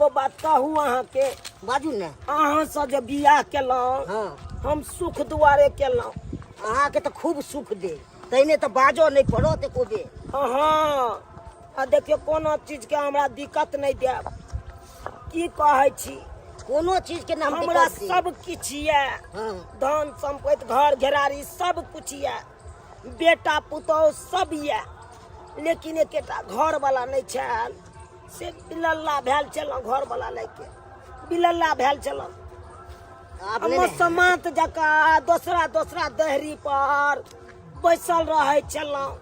एगो बात कहू अहाँके। बाजू ने। अहाँसँ जे बियाह केलहुँ, हँ, हम सुख दुआरे केलहुँ। अहाँके तऽ खूब सुख दे, तैने तऽ बाजऽ नहि पड़त एको बेर। हँ, आ देखियौ, कोनो चीजके हमरा दिक्कत नहि देब। की कहै छी? कोनो चीजके ने हम हमरा दिक्कत देब। सब किछु यऽ। हँ। धन सम्पति, घर घेरारी सब कुछ यऽ, बेटा पुतोहु सब यऽ, लेकिन एकेटा घरवला नहि छल, से बिलल्ला भेल छलहुँ। घरवला लैके बिलल्ला भेल छलहुँ। आब नहि ने। मसमात जकाँ दोसरा दोसरा देहरी पर बैसल रहै छलहुँ,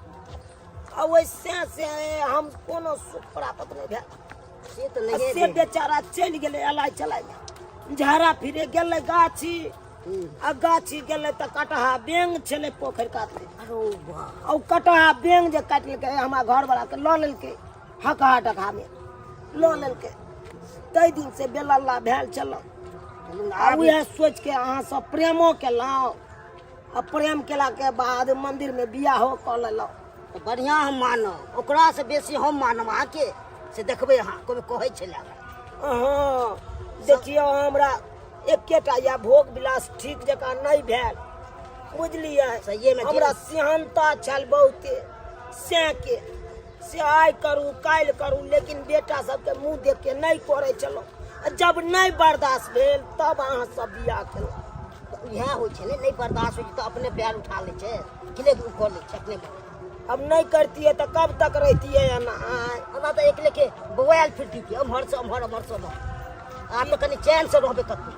आ ओहि से से हम कोनो सुख प्राप्त नहि भेल। से तऽ आ नहिए से भेल। बेचारा चलि गेलै अलाइ चलाइमे, झाड़ा फिरे गेलै गाछी, आ गाछी गेलै तऽ कटहा बेंग छलै पोखरि कातमे। अरो बा! आ ओ कटहा बेंग जे काटि लेलकै, हमरा घरवलाके लऽ लेलकै, हकहा डकहामे लऽ लेलकै। ताहि दिन से बेलल्ला भेल छलहुँ। चलू ने, आ आब उएह सोचि के अहाँ सब प्रेमो केलहुँ, आ प्रेम केलाके बाद मंदिरमे बियाहो कऽ लेलहुँ। तऽ बढ़िआँ, हम मानब, ओकरासँ बेसी हम मानब अहाँके, से देखबै अहाँ कोइ कहै छलै हमरा। हँ, देखियौ, हमरा एकेटा या भोग विलास ठीक जकाँ नहि भेल, बुझलियै? सहिएमे। हमरा सेहनता छल बहुते सैके, से आइ करू काल्हि करू, लेकिन बेटा सबके मुँह देख के नहि करै छलहुँ, आ जब नहि बर्दाश्त भेल तब अहाँ सब बियाह केलहुँ। तऽ इएह होइ छै ने, नहि बर्दाश्त होइ छै तऽ अपने पैर उठा लै छै, किले कऽ लै छै अपने। अब नहि करतियै तऽ कब तक रहितियै एना? आँय? हमरा तऽ एकले के बौआयल फिरती, एम्हर से एम्हर, एम्हर से एम्हर। आब तऽ कनि चैन से रहबै कतौ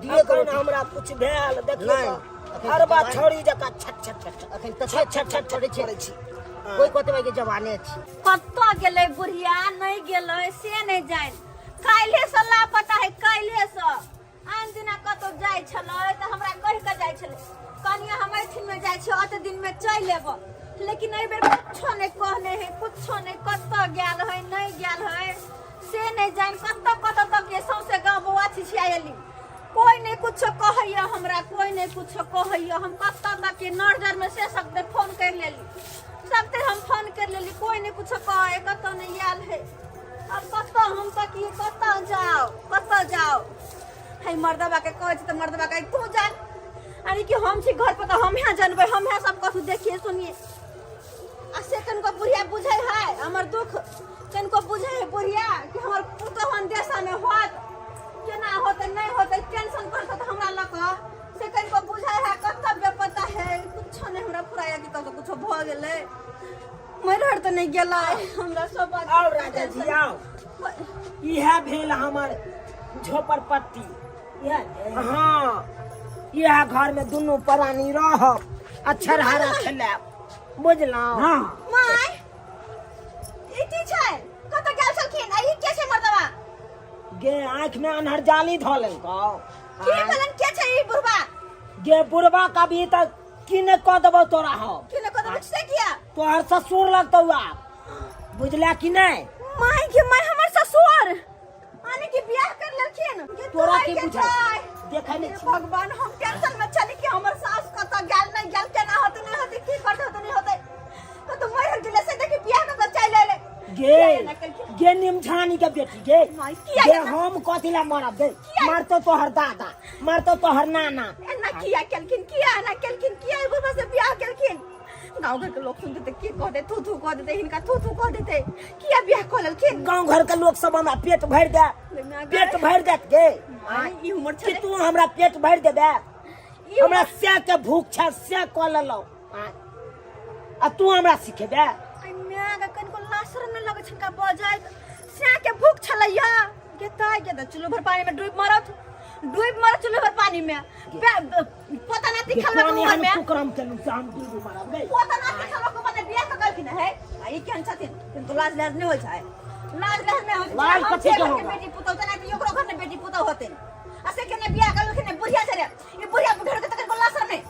दिए अखन करो। हमरा कुछ भेल देखियौ नहि, तऽ अखन अरबा तऽ छौड़ी जकाँ छट छट छट छट अखन तऽ छट छट छट करै करै छै छी। कोइ कहतै के जवाने छी। कतऽ गेलै बुढ़िया, नहि गेलै से नहि जानि। काल्हे से लापता है, काल्हे से। आन दिना कतौ जाइ छलै तऽ हमरा कहि कऽ जाइ छलै, कनिया हम एहिठिन जाइ छी, अत दिनमे चलि एबो। लेकिन एहि बेर कुछो नहि कहने है, कुछो नहि। कतऽ गेल है, नहि गेल है से नहि जानि। कतऽ कतऽ तक के सौंसे गाँव बौआ छिछियाएली, कोई नहीं कुछो कहैया हमरा, कोई नहीं कुछो कहैया। हम कतऽ तक के नर्जर में से सकते फोन कर लेली, सकते हम फोन कर लेली, कोई नहीं कुछो कहे, कतऽ नहीं आयल है। अब कतऽ हम तकिए, कतऽ जाओ, कतऽ जाओ? है मर्दबा के कहै छी तऽ मर्दबा कहे तू जान। यानी कि हम छी घर पर तऽ हम यहाँ जानबै, हम यहाँ सब कथू देखिए सुनिए। आ से कनको बुढ़िया बुझै है हमर दुख? कनको बुझै है बुढ़िया कि हमर पुतोह देशा में होत, केना होतै नहि होतै, टेंशन करतै तऽ हमरा लऽ कऽ, से कनको बुझै है? कतऽ बेपता है, कुछो नहि हमरा फुराया कि कतऽ कुछो भऽ गेलै, मरि तऽ नहि गेलै, हमरा सब बात। आउ राजा जी, आउ। इएह भेल हमर झोपड़पट्टी। हँ, इएह घर में दुनू प्राणी रहब आ छरहरा खेलायब, बुझलहुँ? हँ। माय, ई की छै? कतऽ गेल छलखिन? आ ई के छै मर्दबा? गे, आँखि में अन्हर जाली धऽ लेलकौ? की भेलन? के छै ई बुढ़बा? गे बुढ़बा, कभी तक की नहि कऽ देबौ तोरा हम। की ने कऽ देबै से किया? तोहर ससुर लगतौ आब, बुझला कि नहि? माय के माय, हमर ससुर आने की बियाह कर लेलखिन? गे तोरा की के बुझाइ जाय। देखै नहि हे छी? भगवान, हम टेंशन में छली कि हमर सास कतऽ गेल, नहि गेल, केना होतै, नहि होतै, की करतै, होतै, नहि होतै, कतऽ मरि गेलै से देखी बियाह कऽ चलि एलै। गे एना केलखिन? गे निमझानी के बेटी गे। माय, किया गे एना? हम कथी ला मरब गे? किया? मरतो तोहर दादा, मरतो तोहर नाना। एना किया केलखिन? किया एना केलखिन? किया एगो से बियाह केलखिन? गाँव घर के लोग सुनते तऽ की कह देते? थू थू कह देते हिनका, थू थू कह देते। किया बियाह कऽ लेलखिन? गाँव घर के लोग सब हमरा पेट भरि दे, पेट भरि देत गे? माय, ई उम्र कि छलै तू हमरा पेट भरि देबे? ई हमरा से के भूख छै से कऽ लेलहुँ आ तू हमरा सिखेबे? आई माय के कनिको लासर नहि लगै छनका बजैत। सैं के भूख छलैया के ताय के तऽ चुल्लू भर पानी में डूब मरत, डूब मरत चुल्लू भर पानी में। पोता नाती गे, खेलबा के कोन उमर एहन में कुकरम केलहुँ से हम डूबि मरब गे? पोता नाती खेलबा के उमर में बियाह कऽ कहलखिन है। आ ई केहन छथिन? किनको लाज लाज नहि होइ छै, लाज लाज नहि होइ छै। लाज हम कथी छियै के घर के होगा? बेटी पुतहु, तेना कि ओकरो घर में बेटी पुतहु होतै, आ से केने बियाह करलखिन? बुढ़िया छलै ई, बुढ़िया बुढ़ के तऽ कनिको लाज शरम नहि।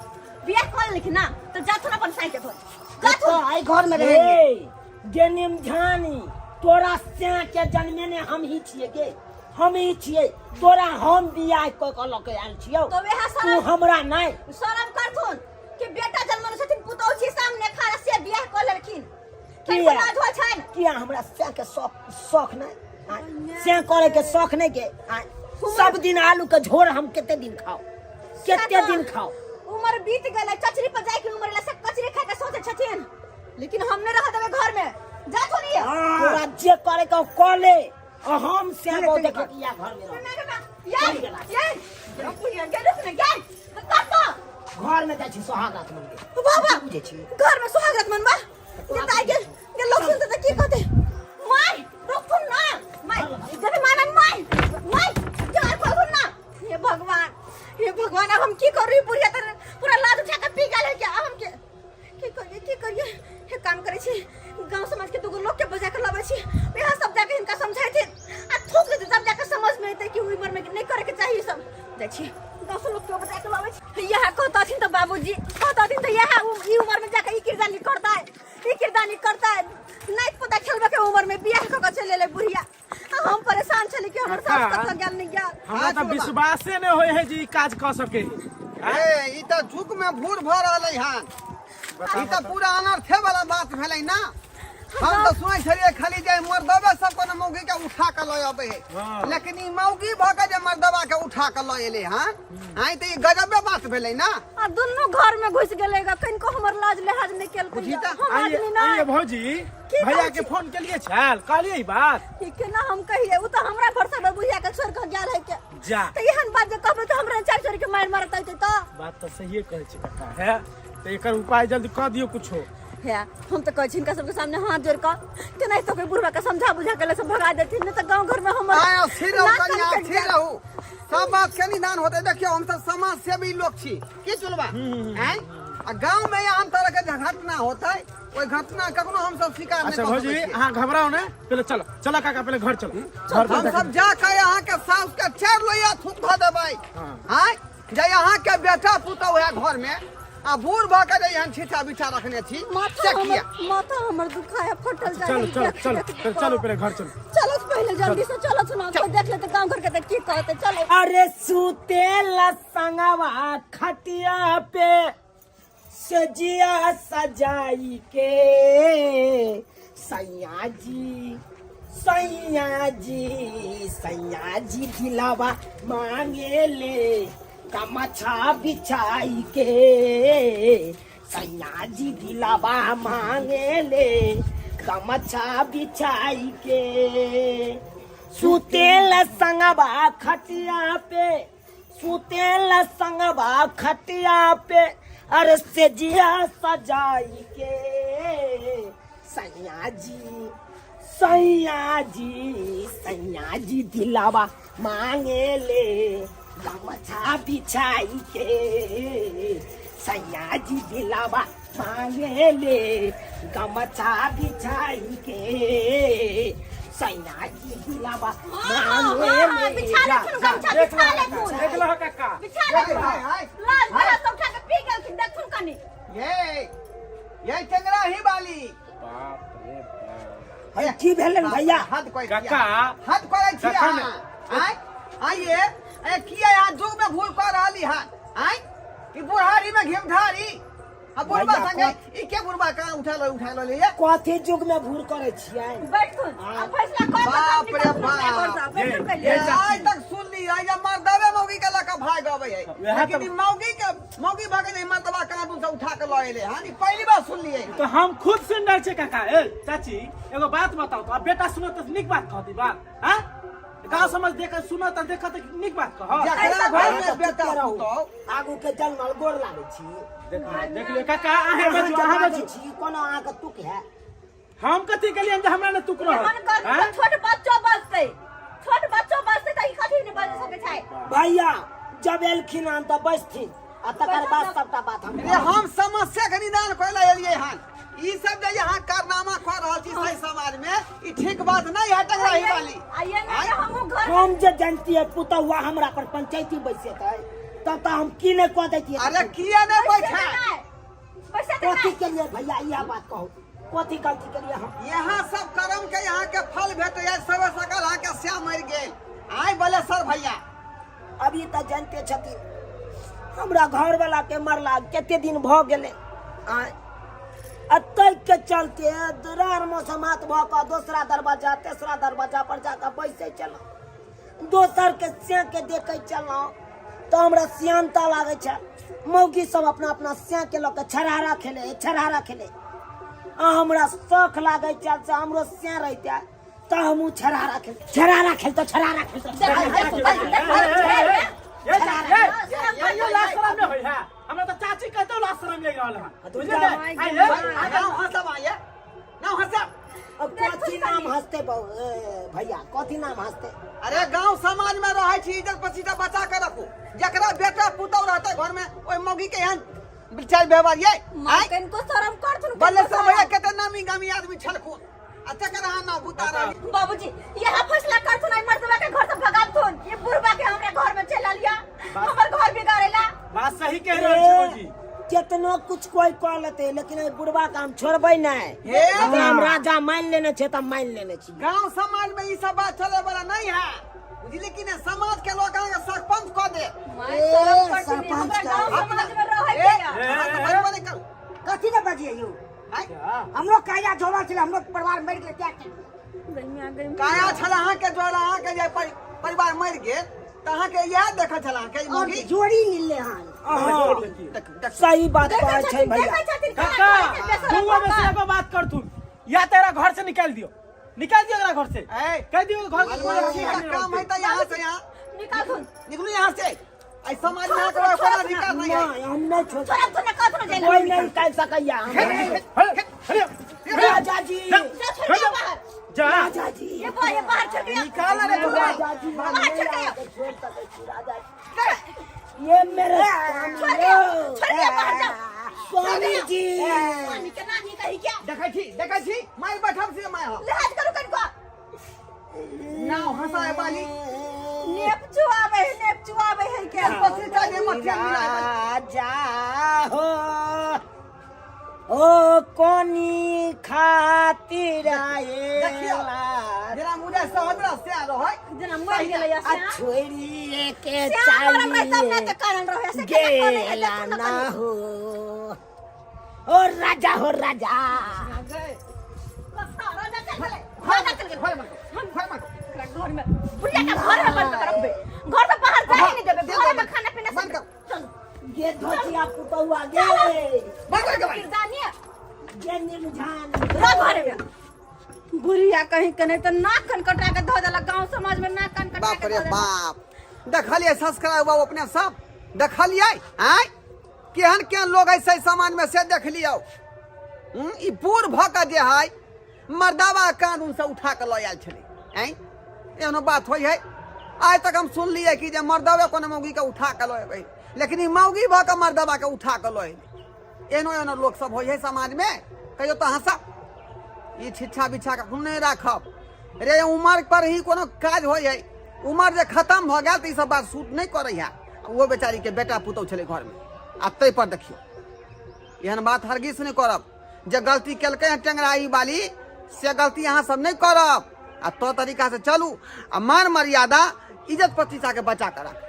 बियाह कऽ लेलखिन ना तऽ जाथुन अपन साँइ के घर जाथुन। कतऽ एहि घर में रहेंगे? गे गे निमझानी, तोरा से के जन्मेने हम ही छियै गे, हम ही छियै। तोरा हम बियाह कऽ के लऽ के आयल छियौ, तो वएह तू शरम हमरा नहि। शरम करथुन कि बेटा जन्मल छथिन, पुतहु छी सामने खड़ा, से बियाह कऽ लेलखिन। किया? कनिको लाज होइ छनि? किया, हमरा से के शौक शौक नहि? आँय, से करे के शौख नहीं के। आँय, सब दिन आलू के झोर हम कते दिन खाओ, कते दिन खाओ। उम्र बीत गेलै, चचरी पर जाय के उम्र ले सब कचरी खा के सोचे छथिन, लेकिन हम नहीं रह देबै घर में। जा थोड़ी तोरा जे करे के कऽ ले, आ हम से बहु देखे कि या घर में रह। यार यार बुढ़िया गेल ने गेल कतऽ घर में जाइ छी सोहागरात मनबे। बाबा बुझै छी घर में सोहागरात मनबा जे ताई गेल जे लोग सुनते तऽ की कहते? माय रोकथुन ना माय, जब my my my my jar खोलथुन ना। हे भगवान, हे भगवान, अब हम की करू? बुढ़िया तऽ पूरा लाज उठा के पी गेल है क्या? अब हम के की करिए, की करिए? हे काम करै छी, गांव समाज के दूगो लोग के बजा के लाबै छी, यहाँ सब जाके हिनका समझाइथिन आ थूक देथिन, तब जाके समझ में एतै कि उमर में नहीं करे के चाहिए। सब जाइ छी, गांव से लोग के बजा के लाबै छी। यहाँ कहतथिन तऽ बाबूजी कहतथिन तऽ यहाँ ई उमर में जाके ई किरदानी करता है, ई किरदानी करता है। नहीं पता खेलबे के उमर में बियाह कऽ के चलि एलै बुढ़िया, आ हम परेशान छली कि हमर सास कतऽ गेल नहीं गेल। हमरा तऽ विश्वासे नहि होइ है जे ई काज कऽ सके। ए, ई तऽ जुग में भूर भऽ रहलै हन, ई तऽ पूरा अनर्थे वाला बात भेलै ना। हम तऽ सुनै छलियै खाली जे मर्दबे सब कोनो मौगी के उठा के लऽ अबै है, लेकिन ई मौगी भऽ के जे मर्दबा के उठा के लऽ एलै हन, आइ तऽ ई गजबे बात भेलै ना। आ दुनू घर में घुस गेलै ग, कनिको हमर लाज लिहाज नहीं केलकै। बुझी तऽ। हम आइए आदमी नहीं। आइए भौजी, की भैया कहै के छी? फोन केलिए छल, कहलिए ई बात? ई केना हम कहिए, उ तऽ हमरा भरोसा पर बुढ़िया के छोड़ के गेल है के। जा। तऽ एहन बात जे कहबै तऽ हमरा चारि चोरी के मारि मारत अइतै तऽ। बात तऽ सहिए कहै छै काका, है तऽ एकर उपाय जल्दी कऽ दियौ कुछो। हे हम तऽ कहै छी हिनका सबके सामने हाथ जोड़ कऽ केनाहितो कोई बुढ़वा के समझा बुझा के सब भगा देथिन, नहीं तऽ गाँव घर में हमर आय स्थिर रहू, नाक कनिया कान कटि स्थिर जायत। रहू, सब बात के निदान होते। देखियौ हम सब समाज सेवी लोग छी की चुलबा आँय, आ गाँव में आन तरह के जे घटना होते ओहि घटना कखनो हम सब स्वीकार नहीं अच्छा कऽ भौजी सकै छियै। अहाँ घबराउ ने, पहिले चलो चलो काका, पहिले घर चलो, घर पर हम देखै। सब जा के अहाँ के साउस के चारि लोहिया थूक धऽ देबै। हाँ। आँय जे अहाँ के बेटा पुतहु है घर में आ बूढ़ भऽ के जे एहन छिछा बिछा रखने छी माथा से हमर किया? माथा हमर दुखाय फटल जाय। चलो चलो चलो चलो चलो पहिले घर चलो। चलो पहिले जल्दी से चलो, सुना कोई देख लेते गांव घर के तऽ की कहते? चलो। अरे सुतेला संगवा खटिया पे सजिया सजाई के, सैया जी सैया जी सैया जी दिलावा मांगे ले कमछा बिछाई के, सैया जी दिलावा मांगे ले कमछा बिछाई के, सुतेल संगवा खटिया पे, सुतेल संगवा खटिया पे अरे सेजिया सजाई के, सैया जी सैया जी सैया जी दिलावा मांगे ले गमछा बिछाई के, सैया जी दिलावा मांगे ले गमछा बिछाई के, सैया जी दिलावा मांगे हाँ, हाँ, ले। बिछा लेथुन गमछा, देख बिछा लो, लेथुन। देख लो काका। बिछा हाय, लेथुन। हाय, हाय। लाज बड़ा सब उठा के पी गेलखिन, देखथुन कनी। ये टेंगरा ही बाली। बाप रे बाप। अरे की भेलन भैया? हद कोई काका। हद करै छी कखन? अहाँ। आँय आइए ए किया यहाँ जुग में भूल कर रहली हन? आँय ई बुढ़ारी में घिमधारी आ बुढ़बा भैया, संगे ई के बुढ़बा कहाँ उठा लो उठा लो लिए? कथी युग में भूल करे छियै? बैठथुन आ फैसला कर कऽ बाप तब रे निकलथुन अपना बाप। घर सँ, बैठथुन पहिले। ये ए, आइ तक सुनली है जे मर्दबे मौगी के लऽ के भागि अबै है, वएह लेकिन तऽ- ई मौगी के मौगी भऽ के जे मर्दबा कहाँ दूर से उठा के लऽ एलै हन, ई पहिली बार सुनलियै। तऽ हम खुद सुनि रहल छियै काका। ए चाची, एगो बात बताउ तऽ, आब बेटा सुनत तऽ नीक बात कहती बात? हाँ, गाँव समाज देख सुनत तऽ देखत तऽ नीक बात कह? जकरा घर में बेटा रहू। पुतहु आगू के जनमल गोर लागै छी। देख देख लियौ काका, अहाँ अहाँ बजू, जे अहाँ बाजै बजू। छी कोनो अहाँके तुक है? हम कथी केलियनि जे हमरा ने तुक रहल? एहन करतै आँय? तऽ छोट बच्चो बजतै, छोट बच्चो बजतै तऽ ई कथी नहि बज सकै छै? भैया जब एलखिन हन तऽ बैसथिन आ तकर बाद सबटा बात हम रे हम समस्या के निदान करे ला एलियै हन। ई सब जे यहाँ कारनामा कर रहल छी सही समाज में, ई ठीक बात नहीं है टंगराही वाली। आइए ने जे हमहूँ घर हम जे जानतियै पुतहुआ हमरा पर पंचायती बैसेतै तब तऽ हम की नहि कऽ दैतियै। अरे किया नहीं बैसते बैठा तऽ नहि, बैसते तऽ कथी नहि। के लिए भैया इएह बात कहू, कथी गलती के लिए हम? यहाँ सब कर्म के यहाँ के फल भेटे है, सब सकल यहाँ के श्याम मर गेल। आय बोले सर भैया। अभी तऽ जानते छथिन हमरा घरवाला के मरला कते दिन भऽ गेलै। आँय आ ताहि के चलते दुरार मौसम हाथ भऽ कऽ दोसरा दरवाजा तेसरा दरवाजा पर जाकऽ बैसै छलहुँ, दोसर के सिया के देखै छलहुँ तऽ हमरा सियानता लागै छल। मौगी सब अपना अपना सिया के लऽ कऽ छरहरा खेले छरहरा खेले, आ हमरा शौख लागै छल से हमरो सिया रहिते तऽ हमहूँ छरहरा खेल छरहरा खेलतो छरहरा खेलतो। कहियो लाज शरम नहि होइ है हमरा तऽ चाची कहितो लाज शरम लागि रहल है, बुझलियै ने? आइ हे, आ नाम हँसब अहाँ ये, नाम हँसब। अब कथी नाम हंसते भैया, कथी नाम हंसते? अरे गांव समाज में रहै छी, इज्जत प्रतिष्ठा बचा के रखू। जकरा बेटा पुतहु रहते घर में ओहि मौगी के एहन चाल व्यवहार ये माँ आँय? कनिको शरम करथुन। बलेश्वर भैया कते नामी गामी आदमी छलखुन आ तकर अहाँ नाम बुता रहल। बाबूजी यहाँ फैसला करथुन, आई मर्दवा के घर से भगाबथुन। ये बुढ़वा के हमरा घर में चला लिया, हमर घर बिगाड़ेला। बात सही कह रहल छी भौजी। केतनो कुछ कोई कह लेते लेकिन एहि बुढ़वा के हम छोड़बै नहि। हे। ओकरा हम राजा मान लेने छै तऽ मान लेने छी। गांव समाज में ई सब बात चले वाला नहीं है, बुझली कि नहीं? समाज के लोग अहाँके सरपंच कऽ दे। माय ए, शरम करथुन, सरपंच हमरा का- गांव समाज में रहै ए, के या। अहाँ तऽ बजबो नहि करू। कथी ने बजिए यौ? आँय? हमरो काया जोड़ल छलै, हमरो परिवार मरि गेलै, क्या केलियै? काया छल अहाँके जोड़ल, अहाँके जे परिवार मरि गेल तऽ अहाँके इएह देखल छल अहाँके ई और मौगी। जोड़ी मिलले हन। अहाँ देखू, देखू। सही बात देखै कहै छै छथिन, भैया। देखै छथिन, केना काका कहै छै, बेशरम दुगो में से बाबा। एगो बात करथुन, या तेरा घर से निकाल दियो, निकाल दियो एकरा घर से। ए, कह दियो घर से। लड़की का काम है तऽ यहाँ से यहाँ निकालथुन। निकलू यहाँ से। एहि समाज में अहाँके कोनो अधिकार नहीं है। नहि, हम नहि छोड़ छोड़ब थुन, कहथुन जाइला। कोई नहीं निकालि सकैया हमरा। राजा जी, जा, छोड़ के बाहर। जा। राजा जी, ये बा ये बाहर छोड़ के निकाल रे तू। राजा जी, बाहर छोड़ के आओ। छोड़ सकै छी राजा जी, ये मेरे छोड़ के आओ, छोड़ के बाहर जाओ। स्वामी जी। स्वामी के नानी कही क्या? देखै छी, देखै छी, मारि बैठल छी माय हम। लिहाज करू कनिको। नाव हंसाए वाली। नेप चुआवे है, नेप चुआवे है क्या? पत्रिका जे मठिया मिलाए वाली। राजा हो ओ कोनी खातिर आए देखियौ, जेना मुझे सहजरा से रहै जेना मरि गेलै आ श्याम। छोड़िए के श्याम मरल रहै तब ने चालिए तऽ कानल रहै, से केना कानै है गेला देखू ने ना कनी। हो ओ राजा हो राजा। राजा चल गेलै, राजा चल गेलै। घर में घर में एकरा घर में बुढ़िया के घर में बंद कर रखबै, घर से बाहर जाए नहीं देबै, घर में खाना पीना बंद सब। कर। चल। गे धोतिया पुतौआ गे। बंद कर के भाई। किरदानी गे निर्झान। रह घर में बुढ़िया कहीं के नहीं तो नाक कन कटा के धो देलक, गांव समाज में नाक कन कटा बाप के रे धो देलक। बाप, देखलियै सब्सक्राइब बाबू अपने सब देखलियै आँय केहन केहन लोग ऐसे समाज में से देख लियौ। ई बूढ़ भऽ कऽ जे है मर्दावा कानून से उठा कऽ लऽ आयल छलै। आँय एहनो बात होइ है? आइ तक हम सुनलियै कि जे मर्दवे कोनो मौगीके उठा कऽ लऽ अबै, लेकिन ई मौगी भऽ कऽ मर्दवाके उठा कऽ लऽ एलै। एहनो एहनो लोक सब होइ है समाजमे। कहियो तऽ हँसब ई छिच्छा बिछा कऽ नहि राखब रे। उमर पर ही कोनो काज होइ है, उमर जे खतम भऽ गेल तऽ ई सब बात सूट नहि करै है। ओहो बेचारीके बेटा पुतहु छलै घरमे, आ ताहि पर देखियौ एहन बात हरगिज नहि करब। जे गलती केलकै हँ टेंगराही वाली से गलती अहाँ सब नहि करब, आ तो तरीका से चलू आ मान मर्यादा इज्जत प्रतिष्ठा के बचा कर राखू।